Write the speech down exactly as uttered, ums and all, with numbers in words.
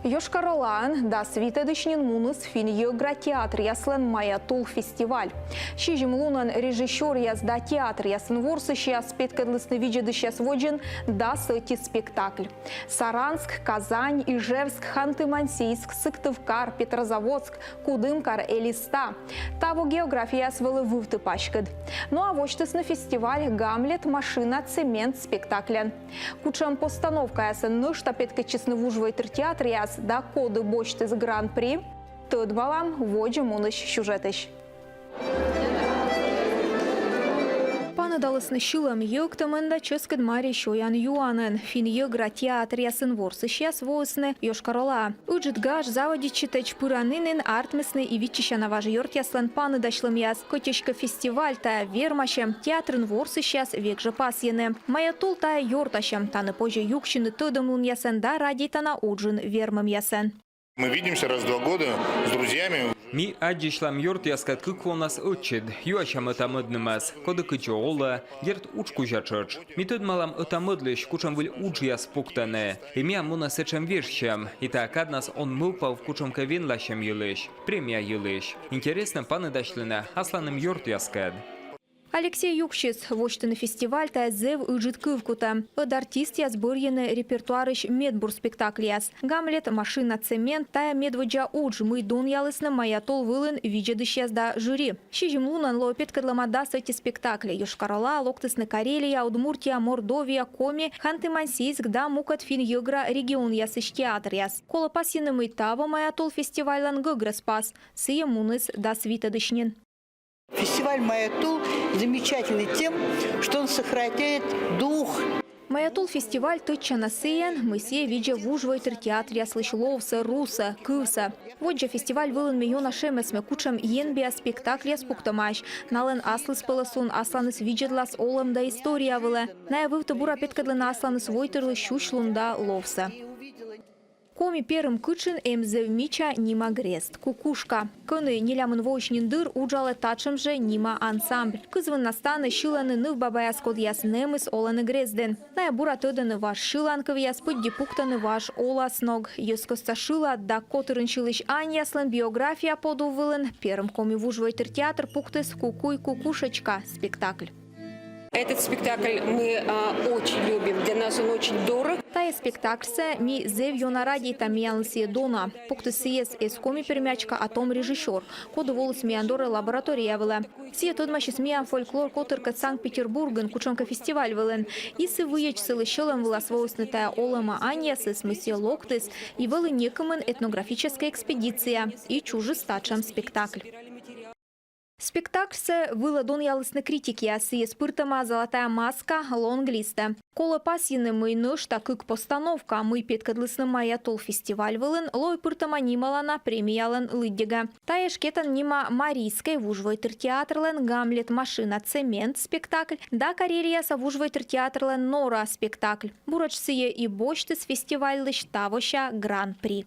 Йошкар-Олаын дас витӧдысь нин муніс финн-йӧгра театръяслӧн «Мая тул» фестиваль. Сизим лунӧн режиссёръяс да театръясын ворсысьяс петкӧдлісны видзӧдысьяс водзын дас ӧти спектакль. Саранск, Казань, Ижевск, Ханты-Мансийск, Сыктывкар, Петрозаводск, Кудымкар, Элиста. Таво географияыс вӧлі вывті паськыд. Но а восьтісны фестиваль «Гамлет, машина, цемент» спектакльӧн. Кутшӧм постановкаясӧн нӧшта петкӧдчисны вужвойтыр театръяс да коді босьтіс гран-при, тӧдмалам водзӧ мунысь сюжетысь. Паныдалісны сьылӧм йӧктӧмӧн да чӧскыд мари сёян-юанӧн. Финн-йӧгра театръясын ворсысьяс воисны Йошкар-Олаӧ. Ыджыд гаж заводитчытӧдз пыранінын артмисны и виччысяна важ ёртъяслӧн паныдасьлӧмъяс. Кӧть эськӧ фестиваль тайӧ вермасьӧм, театрын ворсысьяс век жӧ пасйӧны: «Мая тул» тайӧ ёртасьӧм, тані позьӧ юксьыны тӧдӧмлунъясӧн да радейтана уджын вермӧмъясӧн. Мы видимся раз в два года с друзьями. Ми аддзысьлам ёртъяскӧд кык вонас ӧтчыд, юасям ӧта-мӧднымӧс, коді кыдзи олӧ, дерт, удж кузя тшӧтш. Ми тӧдмалам ӧта-мӧдлысь, кутшӧм выль уджъяс пуктӧны. И миянлы мунӧ сэтшӧм вежсьӧм, и тайӧ каднас он мӧвпав кутшӧмкӧ венласьӧм йылысь, премия йылысь. Интереснӧ паныдасьлыны асланым ёртъяскӧд. Алексей юксис: восьтыны фестиваль — тайӧ зэв ыджыд кывкутӧм. Ӧд артистъяс бӧрйӧны репертуарысь медбур спектакльяс. «Гамлет, машина, цемент» — тайӧ медводдза удж, мый донъялісны «Мая тул» вылын видзӧдысьяс да жюри. Сизим лунӧн лоӧ петкӧдлӧма дас ӧти спектакль. Йошкар-Ола локтісны Карелия, Удмуртия, Мордовия, Коми, Ханты-Мансийск да мукӧд финн-йӧгра регионъясысь театръяс. Колӧ пасйыны, мый таво «Мая тул» фестивальлӧн гӧгрӧс пас. Сійӧ муніс дас витӧдысь нин. Фестиваль «Мая тул» замечательный тем, что он сохраняет дух. «Мая тул» фестиваль тӧдчана сійӧн, мый сійӧ видзӧ вужвойтыр театръяслысь ловсӧ, русӧ, кывсӧ. Воддза фестиваль вылын ме ёна шемӧсмӧ, кутшӧм енбиа спектакльяс пуктӧмаӧсь. Налӧн аслыспӧлӧсун асланыс видзӧдлас олӧм да история вылӧ. Найӧ вывті бура петкӧдлӧны асланыс войтырлысь сюсьлун да ловсӧ. Коми Перым кытшын эм зэв мича нима грезд — «Кукушка». Кӧні нелямын воысь нин дыр уджалӧ татшӧм жӧ нима ансамбль. Кызвыннас тані сьылӧны нывбабаяс, кодъяс нэмыс олӧны грездын. Найӧ бура тӧдӧны важ сьыланкывъяс, пыдди пуктӧны важ оласног. Йӧзкостса шылад да котырын сьылысь аньяслӧн биография подув вылын Перым коми вужвойтыр театр пуктіс «Кукуй-кукушечка» спектакль. Этот спектакль мы а, очень любим, для нас он очень дорог. Тайӧ спектакльсӧ ми зэв ёна радейтам, миянлы сійӧ дона. Пуктіс сійӧс эз коми-пермячка, а том режиссёр, коді воліс миян дорӧ лаборатория вылӧ. Сійӧ тӧдмасис миян фольклор котыркӧд Санкт-Петербургын кутшӧмкӧ фестиваль вылын. И сы выйӧдз сылы сьӧлӧм вылас воисны тайӧ олӧмӧ аньясыс, мый сійӧ локтіс, и вӧлі некымын этнографическӧй экспедиция, и чужис татшӧм спектакль. Спектакльсӧ вылӧ донъялісны критикъяс, сійӧс пыртӧма «Золотая маска» лонг-листӧ. Колӧ пасйыны, мый нӧшта кык постановка, мый петкӧдлісны «Мая тул» фестиваль вылын, лои пыртӧма нималана премиялӧн лыддьӧгӧ. Тайӧ шкетан нима Марийскӧй вужвойтыр театрлӧн «Гамлет, машина, цемент» спектакль да Карелияса вужвойтыр театрлӧн «Нора» спектакль. Буретш сійӧ и босьтіс фестивальлысь тавося гран-при.